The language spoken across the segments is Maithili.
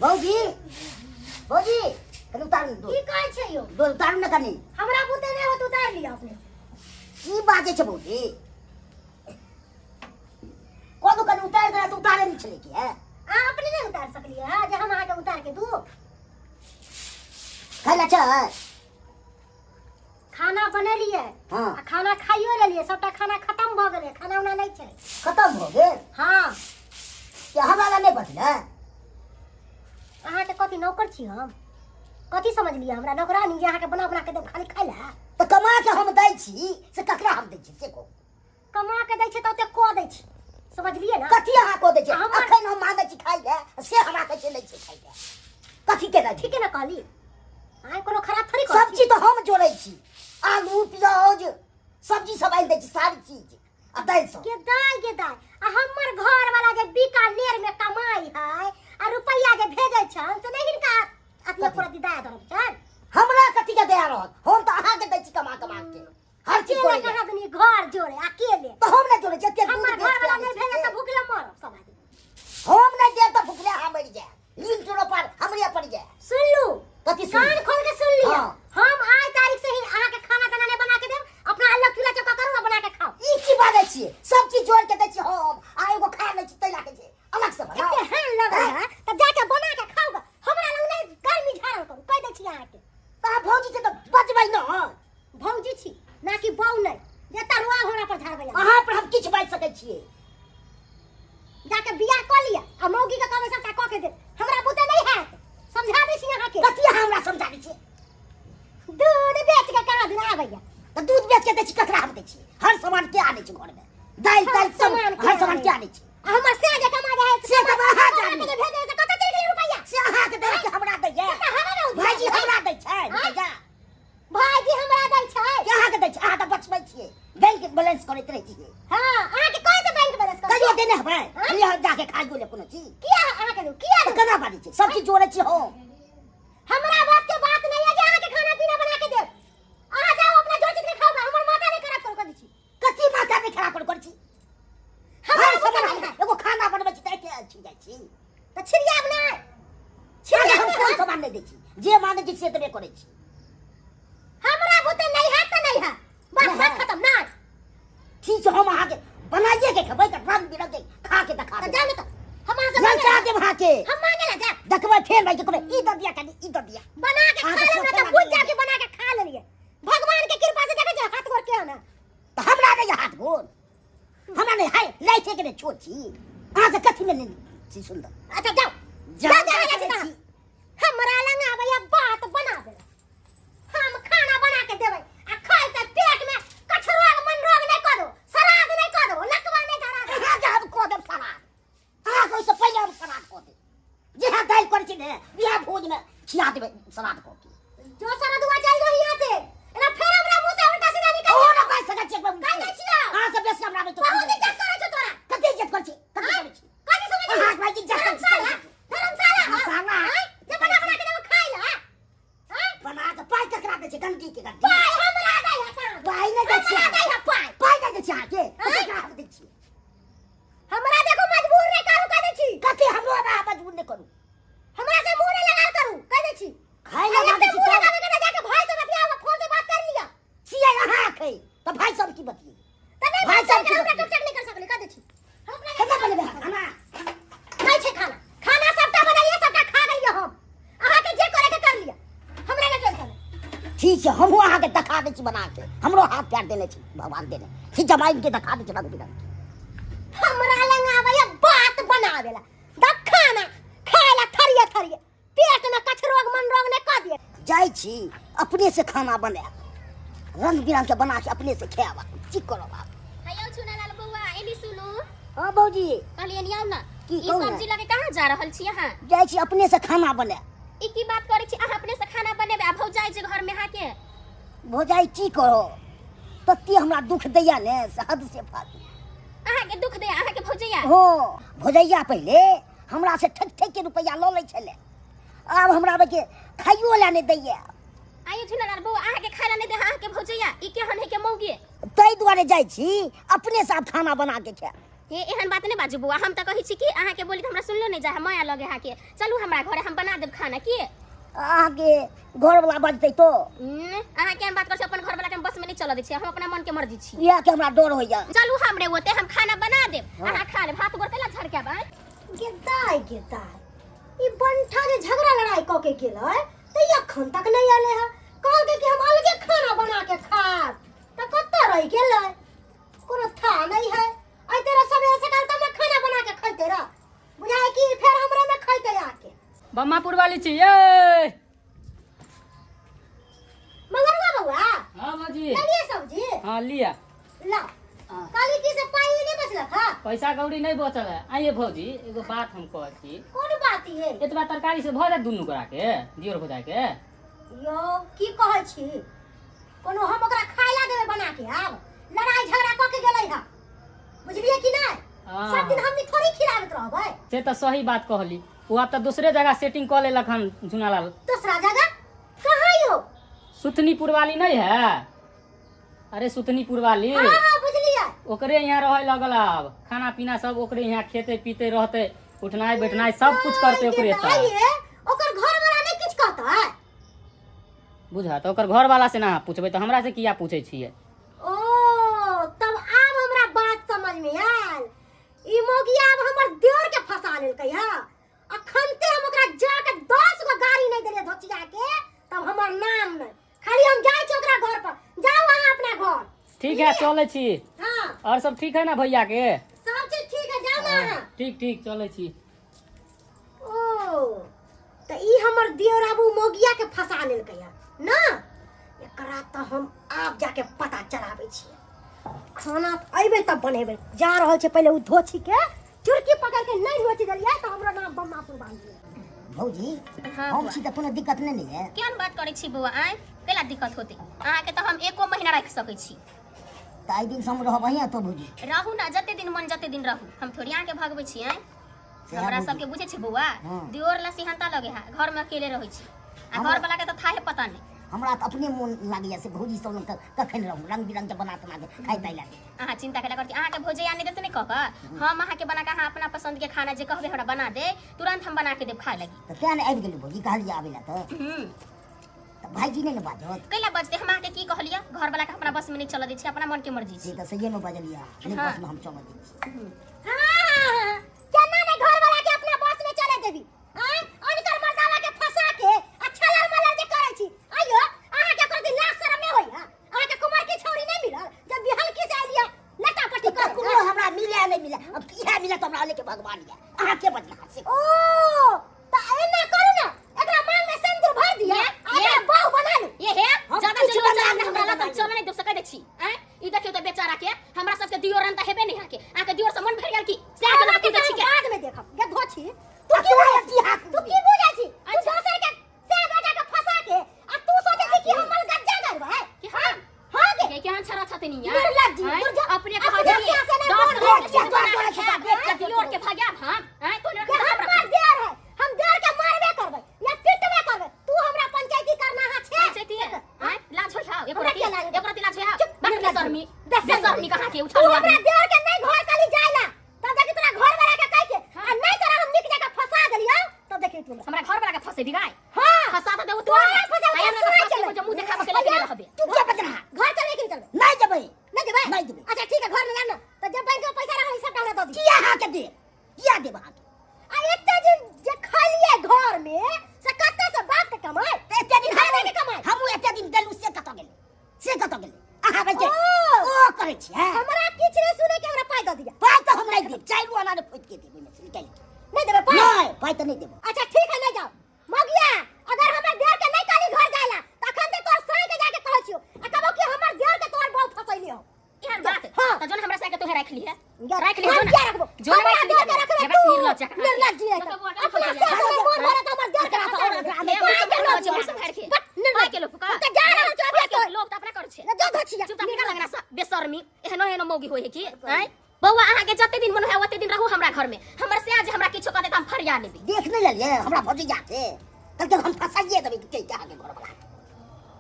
भौजी, भौजी, कनी उतारू ने दूध। की कहै छै यौ? दूध उतारू ने कनी। हमरा बुते नहि होत, उतारि लिअ अपने से। की बाजै छै भौजी? कोनो कनी उतारि देना तऽ उतारे नहि छलै कि है? अहाँ अपने नहि उतारि सकलियै हँ जे हम अहाँके उतारि के दू? खाइ लए छै? खाना बनेलियै। हाँ। आ खाना खाइयो लेलियै, सबटा खाना खत्म भऽ गेलै, खाना उना नहि छै। खत्म भऽ गेल? हाँ। कि हमरा लए नहि बचलै? अहाँके कथी नौकर छी हम? कथी समझलियै हमरा नौकरानी जे अहाँके बना बना के देब खाली खाइ लए? तऽ कमा के हम दै छी से ककरा हम दै छी से कहू। कमा के दै छै तऽ ओते कऽ दै छी, समझलियै ने? कथी अहाँ कऽ दै छी? हमर- अखन हम मांगै छी खाइ लए से हमरा कहै छै नहि छै खाइ लए। कथी केना छी? ठीके ने कहली, अहाँ कोनो खराब थोड़ी कहै सब्जी छी। तऽ हम जोड़ै छी, आलू प्याज सब्जी सब आनि दै छी, सारी चीज आ दालि सब। के दाय के दाय, आ हमर घर वाला जे बीकानेर में कमाई है आ रुपैया जे भेजै छन से नहीं हिनका अथी कथी? पूरा दया धरम छन? हमरा कथी के दया रहत? हम तऽ अहाँके दै छी कमा कमा के हर चीज। अकेले करै कहाँ दुनी घर जोड़े अकेले? तऽ हम नहि जोड़ै छी एते दूध हमर बेच घर के वाला आनै नहीं छी भेजे से। तऽ भूखले मरब सब आदमी। हम नहि देब तऽ भूखले अहाँ मरि जायब, लीन चोरो पर हमरे पड़ जाए। सुन लू। कथी सुन? कान खोल के सुन लिअ। हाँ। हम आइ तारीख से ही अहाँ के खाना ताना नहीं बना के देब, अपना अलग चूल्हा चौका करू आ बना के खाओ। ई की बाजै छियै? सब चीज जोड़ के दै छी हम आ एगो खा लै छी तै लाके जे अलग से बनाउ। एते हैन लगै है तऽ जाके बना के खाओ ग, हमरा लग नहीं गर्मी झाड़ल करू, कहि दै छी अहाँके। तऽ अहाँ भौजी से तऽ बचबै न। भौजी छी ना कि बहू नहीं जेता रुआ हमरा पर झाड़बै अहाँ। अहाँ पर हम किछु बाजि सकै छियै? जाके बियाह कऽ लिअ आ मौगी के कहबै सबटा कऽ के देत, हमरा बुते नहीं हैत, समझा दै छी अहाँके। कथी अहाँ हमरा समझा दै छियै? दूध बेच के कहाँ दिन आबैया? तऽ दूध बेच के दै छी ककरा हम दै छी? हर सामान के आनै छी घरमे? दालि हर तालि सब सामान के हर सामान आनै? के आनै छी? आ हमर से जे कमा जाइ है से तऽ अहाँ कमा जानी। के जे भेजै से कतऽ चलि गेलै रुपैआ? से अहाँके दै कि हमरा दैया? से तऽ हमरा ने उठा भाईजी देबै। हमरा दै छै आँय? रुपैआ। भाईजी हमरा दै छै? के अहाँके दै छै? अहाँ तऽ बचबै छियै, बैंक बैलेंस करैत रहै छियै। हाँ, अहाँके कहै से बैंक बैलेंस करै कहियो देने हेबै? आँय? लिअ जाके खाइयो ले कोनो चीज। किया अहाँके दू? किया तऽ दू? केना बाजै छियै? सब चीज जोड़ै छी हम। हमरा बात के बात नहीं है जे अहाँके खाना पीना बना के देब। अहाँ जाओ अपना जोड़ के खाओ, हमर माथा नहीं खराब करू, कह दै छी। कथी माथा नहीं खराब करू करै छी? हमरा हर बुते सामान नहीं हम हैत। एगो खाना बनबै छी तऽ एते छी जाइ छी। तऽ छिड़ियाब नहि। छिड़ियाब छिड़ियाब हम नहि। कोन सामान नहि दै छी, जे मानै छी से देबे करै छी। हमरा बुते नहीं हैत तऽ नहीं हैत, बात नहीं बात हैत। खत्म। नहीं ठीक छै, हम अहाँके बनाइए के खेबै तऽ रंग बिरंग के खा के देखा तऽ देब। जाउ ने तऽ हम अहाँ से ललचा मांगे देब अहाँके। हम मांगे ला जायब। देखबै फेर भाई के कहबै ई दऽ दिया कनी, ई दऽ दिया। बना के खा अहाँके लेब ने सोचै तऽ बुझि लागल। जायब कि बना के खा लेलियै। भगवान के कृपा से देखै छियै हाथ गोर केहन है। तऽ हमरा नहि हाथ गोर, हमरा नहि हाय लाइटे के नहि छोट छी अहाँ से कथी में नहि छी सुन्दर। अच्छा जाउ। जाउ, जाउ, जाउ, जाइ जाउ, छी। हमरा लग आबैया बात बनाबे, हम खाना बना के देबै आ खाइ तऽ पेट में कछु रोग मन रोग नहीं कऽ दो, श्राद्ध नहीं कऽ दो, लकवा नहीं धरा दो। अहाँके हम कऽ देब श्राद्ध, अहाँके ओहिसँ पहिले हम श्राद्ध कऽ देब। जेहा दालि करै छी ने बियाह भोजमे खिया देबै श्राद्ध कऽ के। जो श्राद्धुआ चल जो यहाँ से, एना फेर हमरा मुंह से उल्टा सीधा निकल ओहो ने बाजि सकै छी। कहि दै छियौ। अहाँ से बेसी हमरा आबै तऽ बहुत इज्जत करै छौ तोरा। कते इज्जत करै छी? कते करै छी? कथी समझ अहाँके भाईजी इज्जत करै छी? धर्मशाला धर्मशाला धर्मशाला। आँय? जे बना बना के देबो खाइ ला, आँय? बना के पाइ ककरा दै छै? गंडी के गंडी। पाइ हमरा दै है कहाँ? पाइ नहि दै छियै। हमरा दै है पाइ। पाइ नहि दै छियै अहाँके? आँय? ककरा हम दै छियै? हमरा देखो मजबूर नहि करू, कह दै छी। कथी हमरो अहाँ मजबूर नहि करू। हमरा से मुंह नहि लगाल करू, कह दै छी। खाइ लए आ मांगै एते छी मुंह तऽ लगाबे के नहि, जाके भाई से बतियाओ, फोन से बात कर लिया। छियै अहाँ खै तऽ भाई सब की बतियै? तऽ नहि भाई बात सब करके की हमरा बतियै? टकटक नहि कर सकली, कह दै छी। हम अपना केना बनेबै खाना? नहि छै खाना, खाना सबटा बनेलियै, सबटा खा गेलियै हम। अहाँके जे करे के कर लिअ, हमरा नहि टेंशन है। ठीक छै, हमहूँ अहाँके देखा दै छी बना के, हमरो हाथ पैर देने छी भगवान देने ठीक छै, माइन के देखा दै छी रंग बिरंग के। हमरा लग आबैया बात बनाबेला, द खाना खाय ला थरिये थरिये, पेट में कछ रोग मन रोग नहीं कह दिए। जाइ छी अपने से खाना बनायब, रंग बिरंग के बना के अपने से खायब, की करब आब। हेयौ चुनालाल बौआ, एली सुनू। हाँ भौजी। कहलियै आउ ने। की ई कहू ने? सब्जी लगे कहाँ जा रहल छी अहाँ? जाइ छी अपने से खाना बनायब। ई की बात करै छी अहाँ? अपने से खाना बनेबै आ भौजाई जे घर में अहाँके? भौजाई की कहो, तते हमरा दुख दैया ने से हद से फालतू। अहाँके दुख दैया अहाँके भौजैया? हो, भौजैया पहिले हमरा से ठकि ठकि के रुपैआ लऽ लै छलै, आब हमरा के खाइयो लए नहि दैया। आइयो झुनालाल बौआ, अहाँके खाय ला नहि दै अहाँके भौजैया, ई केहन है के मौगी? ताहि दुआरे जाइ छी अपने से आब खाना बना के खायब। हे एहन बात नहि बाजू बौआ, हम तऽ कहै छी कि अहाँके बोली तऽ हमरा सुनलो नहि जाय, माया लगे अहाँके। चलू हमरा घरे, हम बना देब खाना। की अहाँके घरवला बजतै तो? अहाँ केहन बात करै छी? अपन घरवला के हम बस में नहीं चलऽ दै छियै, हम अपना मन के मर्जी छी। इएह के हमरा डर होइया। चलू हमरे ओते, हम खाना बना देब, अहाँ खा लेब। हाथ गोड़ कैला झड़कायब आँय? गे दाय, गे दाय, ई बंठा जे झगड़ा लड़ाई कऽ के गेलै तऽ एखन तक नहि एलै हँ। कहलकै कि हम अलगे खाना बना के खायब, तऽ कतऽ रहि गेलै? कोनो था नहीं है। अइते रह सबेरे सकाल तब ने खाना बना के खैते रह। बुझाय कि फेर हमरे में खैते आके। बम्मापुर वाली छी ये। मंगरुआ बउआ। हाँ भौजी। लेलिए सब्जी? हाँ लिया। ला। काली की से पाई नहीं बचलक? हाँ पैसा कौड़ी नहीं बचल है। आइए भौजी, एगो बात हम कहै छी। कोन बात है? एतबा तरकारी से भऽ जायत दुनू गोरा के, दियोर भौजाई के? यो की कहै छी, कोनो हम ओकरा खाय ला देबै बना के? आब लड़ाई झगड़ा कऽ के गेलै हा, बुझलिए कि नहीं? हाँ। सब दिन हमनी थोड़ी खिलाबैत रहबै। से तऽ सही बात कहली। ओ आब तऽ दूसरे जगह सेटिंग कऽ लेलक हन झुनालाल। दूसरा जगह कहाँ यो? सुथनीपुर वाली नहीं है? अरे सुथनीपुर वाली। हाँ हाँ बुझलिए। ओकरे यहाँ रहे लगल आब, खाना पीना सब ओकरे यहाँ खेते पीते रहते, उठनाइ बैठनाइ सब कुछ करते ओकरे तऽ। आइए ओकर घर वाला नहीं किछ कहता? बुझा तऽ ओकर घर वाला से ना पूछबै तऽ हमरा से किया पूछै छियै? ओ तब आब हमरा बात समझ में आयल। ई मौगिया आब हमर देवर के फंसा लेलकै हा। अखनते हम ओकरा जाके 10 गो गाड़ी नहीं देलियै धोचिया के तब हमर नाम नहीं। खाली हम जाइ छी ओकरा घर पर, जाउ अहाँ अपना घर। ठीक है, चलै छी। हाँ। और सब ठीक है ना भैया के? सब चीज ठीक है, जाउ ना अहाँ। ठीक ठीक, चलै छी। ओ तऽ ई हमर देवर आब उ मौगिया के फंसा लेलकै हा ना। एकरा तऽ हम आब जाके पता चलाबै छियै। खाना अयबै तब बनेबै। जा रहल छै पहिले उ धोछी के चुरकी पकड़ के नहीं नोच देलियै तऽ हमरो नाम बम्मापुर बांध दियै। भौजी। हाँ, हम बौआ। छी तऽ कोनो दिक्कत नहि ने है? केहन बात करै छी बौआ आँय, कैला दिक्कत होतै? अहाँके तऽ हम एको महीना राखि सकै छी। तऽ एहि दिन से हम रहब अहीं एतऽ भौजी। रहू ना, जते दिन मन जते दिन रहू, हम थोड़ी अहाँके भगबै छी आँय। सएह हमरा भौजी। सबके बुझै छी बौआ, हाँ। दियोर ला सिहंता लगे है, घर में अकेले रहै छी आ हमरा घर वाला के तऽ थाहे पता नहीं। हमरा तऽ अपने मोन लागैया से भौजी सब लग तऽ कखन रहू, रंग बिरंग के बना तना के खाइ ताइ लागे। अहाँ चिंता केला करती, अहाँके भौजैया नहि देत नहि कऽ कऽ हम अहाँके बना के, अहाँ अपना पसंद के खाना जे कहबै हमरा बना दे, तुरंत हम बना के देब खाय लगी। तऽ तें ने आबि गेलहुँ भौजी, कहलियै आबै लए तऽ। तऽ भाईजी नहि ने बाजत? कैला बजतै? हम अहाँके की कहलियै? घर वाला के अपना बस में नहीं चलऽ दै छी, अपना मन के मर्जी से छी। तऽ सहिए मे बजलियै, नहि हाँ। बस में हम चलऽ दै छी। हाँ, केना ने घर वाला के अपना बस में चले देबी? आय अनकर मर्दावा के फंसा के अच्छा लल मलल जे करै छी। आइयो अहाँ के कर दिन लाज शरम नहीं होइया? अहाँ के कुमार की छौरी नहीं मिलल जब बिहल की से आइलिया लटा पटी तऽ कर? ककरो हमरा मिले नहि मिले, अब इएह मिले तऽ हमरा लेके भगवान ये। अहाँ के बजला से? ओ त एना करू ना, एकरा मांग में सिंदूर भर दिया ये, आ एकरा ये। बहू बना लू। ये हे हम ज्यादा किछु चलो बना चला नहि हमरा बना लतम चल नहीं देब सकै छी आँय। ई देखियौ तऽ बेचारा के, हमरा सबके दियोर रन तऽ हेबे नहि अहाँके, अहाँके दियोर से मन भरि गेल की से आके हमरा लग के छी के? बाद में देखब गे धोछी। तू आ की तोरा बुझै की हाथ तू की बुझै छी? तू अच्छा। दोसर के से बेटा के फंसा के आ तू सोचै छी कि हम मलगज्जा करबै? कि हम हां गे। के केहन छड़ा छथिन यार? निर्लज्ज, आँय? दुर्ज- अपने अपने कहलिए से नहि 10 बोल रंग के देख, चीज बना देख, के खायब, देख, आ दियोर के भगायब हम आँय? तो के हमर देर है, हम देर के मारबे करबै या पिटबे करबै। तू हमरा पंचायती करना है छे? पंचायती है आँय? लाज होय हाउ एको हमरा रति? किया लाज? एको रति लाज होय हाउ? चुप, बाप निर्लज्ज। बेशर्मी, बेशर्मी। बेशर्मी कहाँ के तू उठल हमरा आदमी। देर के नहीं घर काली जाइला तब देखी तोरा घर वाला के कह के, आ नहीं तोरा हम निक जगह फंसा देलियो तब देखी तू हमरा घर वाला के फंसे दिगाय? हां। फंसा त देऊ तू तोरा। हमरा फंसा आइ के हमरा सुनाइ फंसे चले। जो मुंह देखाबे के लायक नहि रहबे। तू क्या बज रहा? घर चलबे कि नहीं चलबे? नहीं जेबै। नहीं जेबै? नहीं जेबै। अच्छा ठीक है, घर में जाना तो जब बैंक में पैसा रहल सब हमरा दऽ दी। किया अहाँके दे? किया देब अहाँके? आ एते दिन जे खलिए घर में से कतऽ से बाप के कमाई? तऽ एते दिन घरवे के कमाई। हमहूँ एते दिन देलहुँ, से कतऽ गेलै? से कतऽ गेलै? अहाँ बजे ओ। ओ करै छी हैं? हमरा किछु नहि सुनै के, हमरा पाइ दऽ दिअ। पाइ तऽ हम नहि देब, चारि आना ने फुटि के देब ओहिमे से निकालि के। नहि देबै पाइ? नहि, पाइ तऽ नहि देब। अच्छा ठीक है, नहि जाओ। मगिया, अगर हमर देर के नहीं काली घर जाइला त अखन ते तोर साई के जाके कहै छियो आ कहबो कि हमर देर के तोर बहु फसैली हो। एहन बात? हाँ। त जोन हमरा साके तोहे राख लिहे। या राख लिहे हम जोन। किया रखबो? जोन हमरा राख देर लिहे। के रखबे जब तू। निर्लज्ज जकाँ। निर्लज्ज है। तो बौआ के अपना फसैली। सास में मोन भरत हमर देर के अपना फसैली। अपना पाइ के अपना लोभ अपना छै। अपना बट निर्लज्ज। पाइ के लोभ का? हम त जा रहल छियो अभी पाइ के तो। लोभ त अपना कर छै। जो धोछिया। चुप निकल लगना सा बेशर्मी, एहनो एहनो मौगी होय है की आँय? बौआ, अहाँके जते दिन मन है ओते दिन रहू हमरा घर में। हमर से आज हमरा किछो कहते त हम फरिया लेबै। देख नहि लेलियै हमरा भौजैया के? कहलकै हम फसाइए देबै कि के अहाँके घर वाला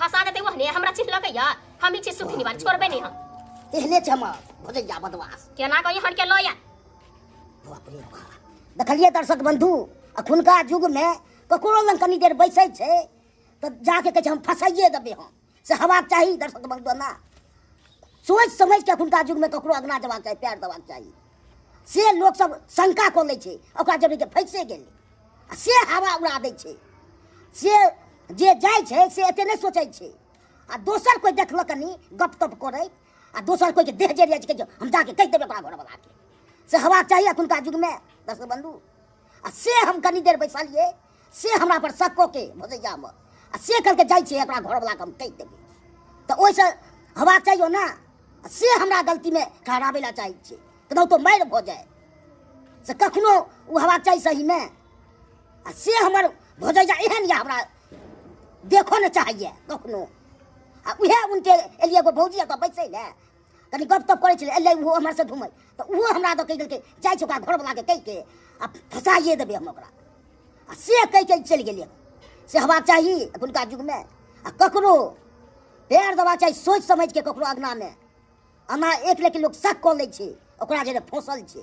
फंसा देते ओहने। हमरा चिन्ह लगैया? हम ई चीज सुथनी बार छोड़बै नहीं हम। एहने छै हमर भौजैया बदमाश। केना कही हन के लया बाप रे बाप। देखलियै दर्शक बंधु, अखुनका युगमे ककरो लग कनी देर बैसै छै तऽ जाके कहै छै हम फँसाइए देबै हम। से हेबाक चाही दर्शक बंधु, ना सोचि समझि के अखुनका युगमे ककरो अङ्गना जेबाक चाही, पैर देबाक चाही। से लोक सब शंका कऽ लै छै, ओकरा जब के फँसि गेलै आ से हवा उड़ा दै छै। से जे जाइ छै से एते नहि सोचै छै, आ दोसर कोइ देखलक कनी गप तप करैत, आ दोसर कोइके देह जरि जाइ छै, हम जाके कहि देबै ओकरा घरवलाके। से हेबाक चाही एखुनका युगमे दर्शक बन्धु। आ से हम कनी देर बैसलियै, से हमरा पर शक कऽ के भोजैयामे, आ से कहलकै जाइ छियै ओकरा घरवलाके हम कहि देबै, तऽ ओहिसँ हेबाक चाहियो ने। आ से हमरा गलतीमे ठहराबै लए चाहै छियै, केनाहितो मारि भऽ जाय, से कखनो ओ हेबाक चाही सहीमे। आ से हमर भोजैया एहन यऽ, हमरा देखऽ नहि चाहैए कखनो। आ उएह उनटे एलियै, एगो भौजी एतऽ बैसै लए, कनि गप तप करै छलै, एलै ओहो हमर से घुमै, तऽ ओहो हमरा दऽ कहि देलकै जाइ छै ओकरा घरवलाके कहि के आ फँसाइए देबै हम ओकरा। आ से कहि के चलि गेलियै। से हेबाक चाही एखुनका युगमे। आ ककरो पैर देबाक चाही सोचि समझि के ककरो अङ्गनामे, एना एक लेकिन लोक शक कऽ लै छै ओकरा जे फँसल छै।